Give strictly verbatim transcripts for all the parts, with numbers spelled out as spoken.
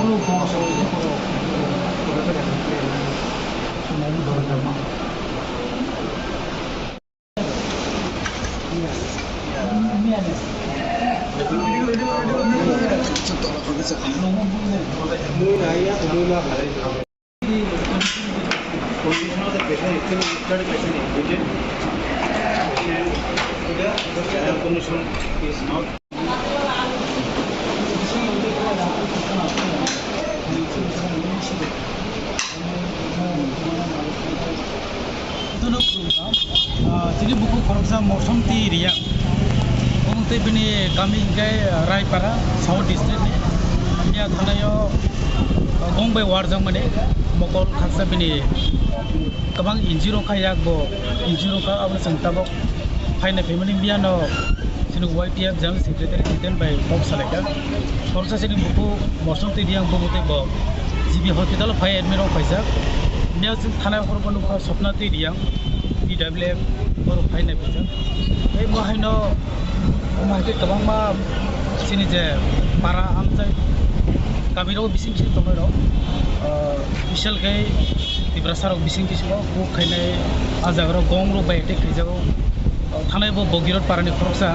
Condition of the patient, actually, the patient is injured. The condition is not. Chini buku khoroksa Mosomti Reang. Omo tei bini kami hingke Raipara, South District ni. Phiya thanaio, ah, gong bai warjakmani mokol khaksa bini kwbang injury rok kha yak bo injury rok kha abo chwng tabok phaina phaimani biyano chini Y T F General Secretary Jiten bai kok salaikha. Khoroksa chini buku Mosomti Reang bo tei bo G B hospital o phai admit rok khaijak. Biya chwng thana hor bo nukha Sopna Twi Reang, P W F borok phai nai phaijak. Tei bo haino omo hai khe kwbangma chini je para amchai kami rok bising bising tongnai rok, ah, special khe Tiprasa rok bising bisingo kuk khainai ah jaga rok gong rok bai attack khaijago. Thanai bo Bogirot parani khoroksa,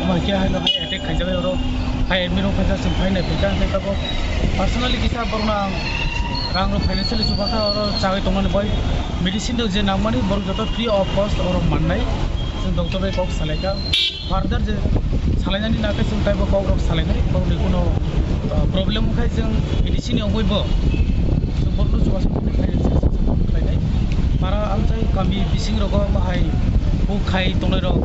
omo hai khe haino hai attack khaijak, oro hai admit rok khaijak, chwng phai nai phaikha, hwnkhe tabok personally kisa borokno ang rang rok financially chubakha, oro chagwi tongmani bai medicine rok je nangmani borok joto free of cost oro mannai, chwng doctor bai kok salaikha. Further je salainani nakhe chwng taibo kok rok salainai, borokni kuno, uh, problem wngkha chwng medicine ni wngwi bo chwng borokno chubachu khlainai. Para amchai kami bising rogo bahai kuk khai tongnai rok,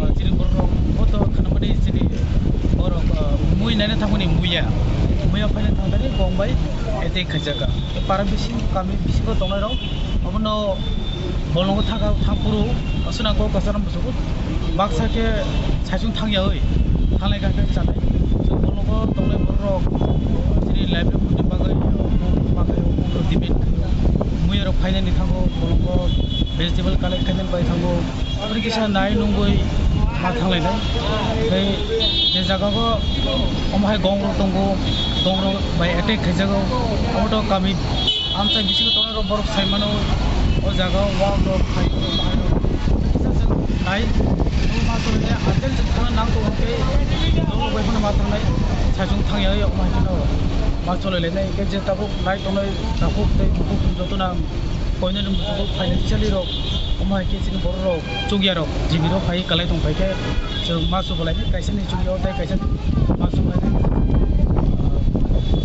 ah, chini borok rok bo to khanamani chini borok, ah, mui naina thangmani muya, muya phaina thangmani kong bai attack khaijak. Para bising kami bisingo tongnai rok obono bolongo thangka thangphuru aswk nang kok kwcharo muchungo. Baksa khe saichung thangyawi thanglai kha khe chanai. Chwng bolongo tongnai borok rok chini livelihood ni bagwi, bagwi debate khaio. Muya rok phainani thango bolongo vegetable collect khainani bai thango. Aboni kisa nai nungwi ma thanglainai. Tei je jaga o omo hai gong rok tongo, gong rok bai attack khaijago. Omo to kami amchai bisingo tongnai rok borok sai mano, o jaga o wak rok phai o bahai rok. Kisa chwng nai, o ma chwng le urgent chwng thangna nang tongo khe, norok bai phano ma thangnai, saichung thangya o ma hai kheno ma cholai lainai. Hwnkhe je tabuk nai tongnai takhuk tei bukhuk joto no ang koinani muchungo financially rok, omo hai khe chini borok rok, chukya rok, G B rok phai kwlai tong phai khe, chwng ma chubalai kaisa ni chukya o tei kaisa ni ma chubalai, ah,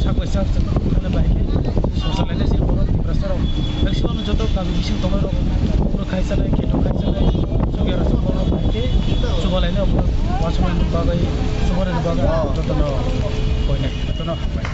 sak bai sak chwng thangna bai khe sosalai nai chini borok Tiprasa rok. Maximum joto kami bising tongnai rok, bufru khai chanai, kheto khai chanai, chukya rok chwng borok bai khe chubalai nai, omo ma chubalai bagwi, chubalai bagwi joto no koinai, joto no hambai.